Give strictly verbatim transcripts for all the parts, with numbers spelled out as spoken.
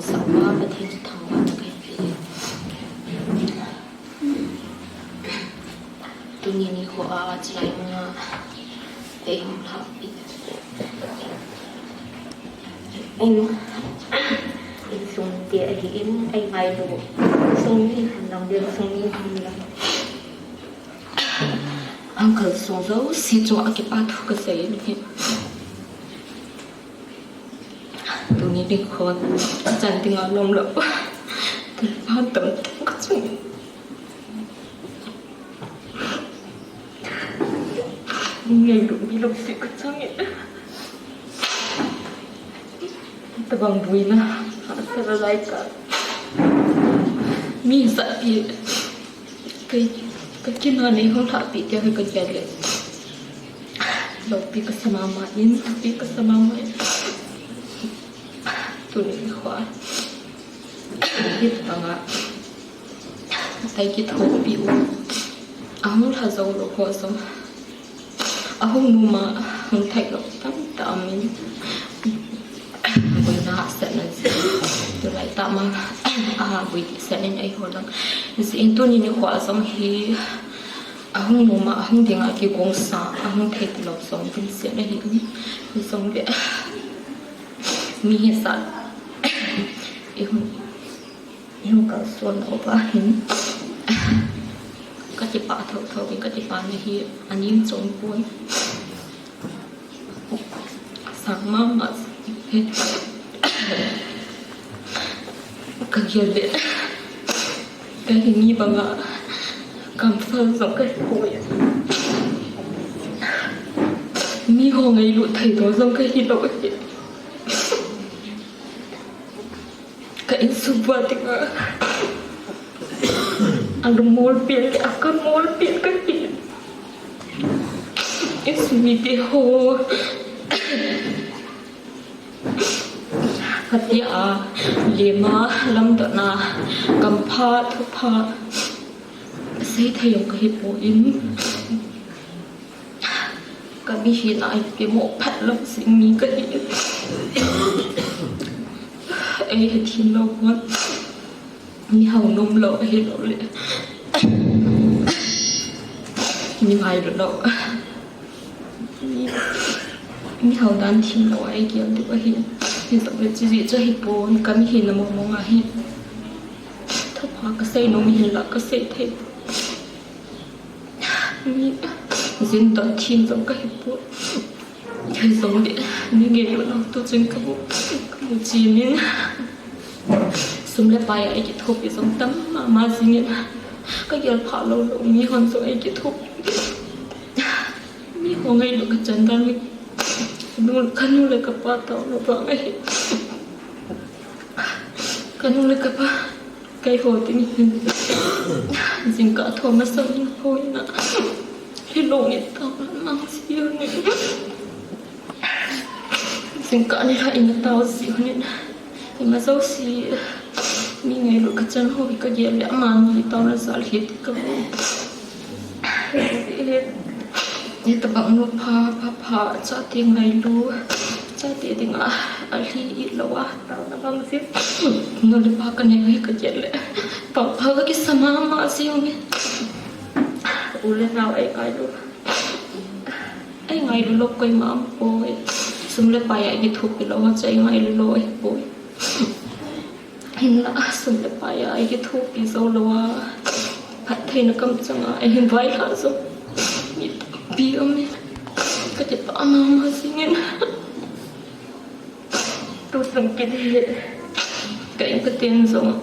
Sapa Pathen chu thangvahna kahin pe. Tuni nikho a chilai muna eihung lhahpi. Ei, insung te ahin, eingailu sung ni hinam, insung ni hinam. Uncle sung jouse chunga kipa thu kasei in ahi. Tuni nikho chan dinga lomlou. Tun pha tam tam kachung. Ngailu, ngailu si kachang e. Tabang buina, asa la lai ta. Mi sa pi, kai, ka kina nei hong lhahpi tia ka kiat le. Loupi kasa mama in, loupi kasa mama in. Tuni nikho a. Hitabanga. Ei kithopi u. Ahung lha jou lou ho jong. Ahung nom a, hung thei lou tamtah um in. Boina hahsatna jeh. Tulai tah ma. Aha, boi dihset in eiho lang. Jeh in tuni nikho a jong hi. Ahung nom a, ahung ding a kigongsa, ahung thei lou jong ding se na hi. Jong le. Mi hi sa. Ihung. Hung kalson uva hin. Ka kipah thotho in, ka kipana hi anem chom pon. Sang mama. Ka gel le. Ka hi mi banga. Kam phal jong ka hi poi. Mi ho ngailut thei to jong ka hi lou hi. Ka insung uva dinga. Alungmol pen le akamol pen ka hi. Insung mite ho. Ka tia, lema, lamdotna, kampha, thupha. Sei thei jong ka hi poi. Ka mihina a kimoh phat lam jing mi ka hi. Ei hethem lou hon. Mi hao nom lou ahi lou le. Mi ngailu lou. Mi, mi hao dan them lou a ei gel diu ahi. Hijong le chuti chu ahi pon ka mihina mong mong ahi. Thupha ka sei nom hinlah ka sei thei. Mi, jin dot them jong ka hi poi. Hijong le, mi ngailut lou tu chun ka mu, ka mu chim in. Sum le pai a ei kithopi jong tam mama jing in. Ka gel pha lou lou, mi hon jong ei kithopi. Mi ho ngailut ka chan dan mi. Nu, ka nu le ka pa tao lou vang ahi. Ka nu le ka pa. Keiho ding hin. Jingkah thou masang hin hoi na. Hilou ni tao na mang si ni. Jingkah ni ha in tao si ni. Ima jouse. Mi ngailut ka chan ho ka gel le ama ni tao na jal hi ti ka mu. Hitabang nu pha, pha, pha, chate ngailu, chate dinga, alhi it lou a, taona bang jin. Nu le pa ka nei u hi ka gel le. Pa, pa ka kisa mama jing e. U le nao ei ngailu. Ei ngailu lou koima um poi. Sum le pai a ei kithopi lou, cha ei ngailu lou ahi poi. Hinlah, sum le pai a ei kithopi jou lou a, phattheina kamchang a ei hin vaihlah jong mi tampi um e. Ka kipah mama jing in. Tu jong kit hi, ka in ka ten jong.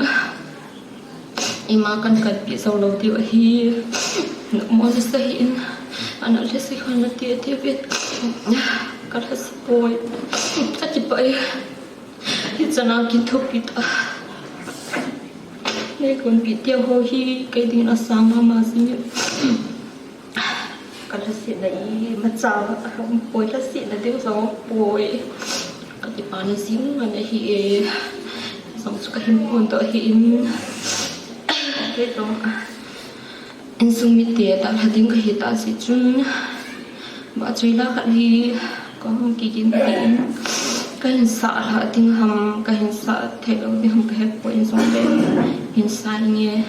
Ima kan kanpi jou lou diu ahi. Mo le sa hi in. Ana le sa hi hon na ti ti vet. Ka lhase poi. Ka kipah e. Hichan a kithopi ta. Nei konpi tia ho hi kei dingin asang mama jing e. Ka lhasetna imacha um poi, lhasetna ding jong um poi. Ka kipana jing ngan ahi e. Jong chu ka hin phon doh ahi in. Kei jong. Insung mite dalha ding kahi tah jeh chun, vahchoi la khat hi kahung kigin tin, Kahin sah lhah ding ham, kahin sah theilou ding ham kahepoi, hijongle hin sa inge.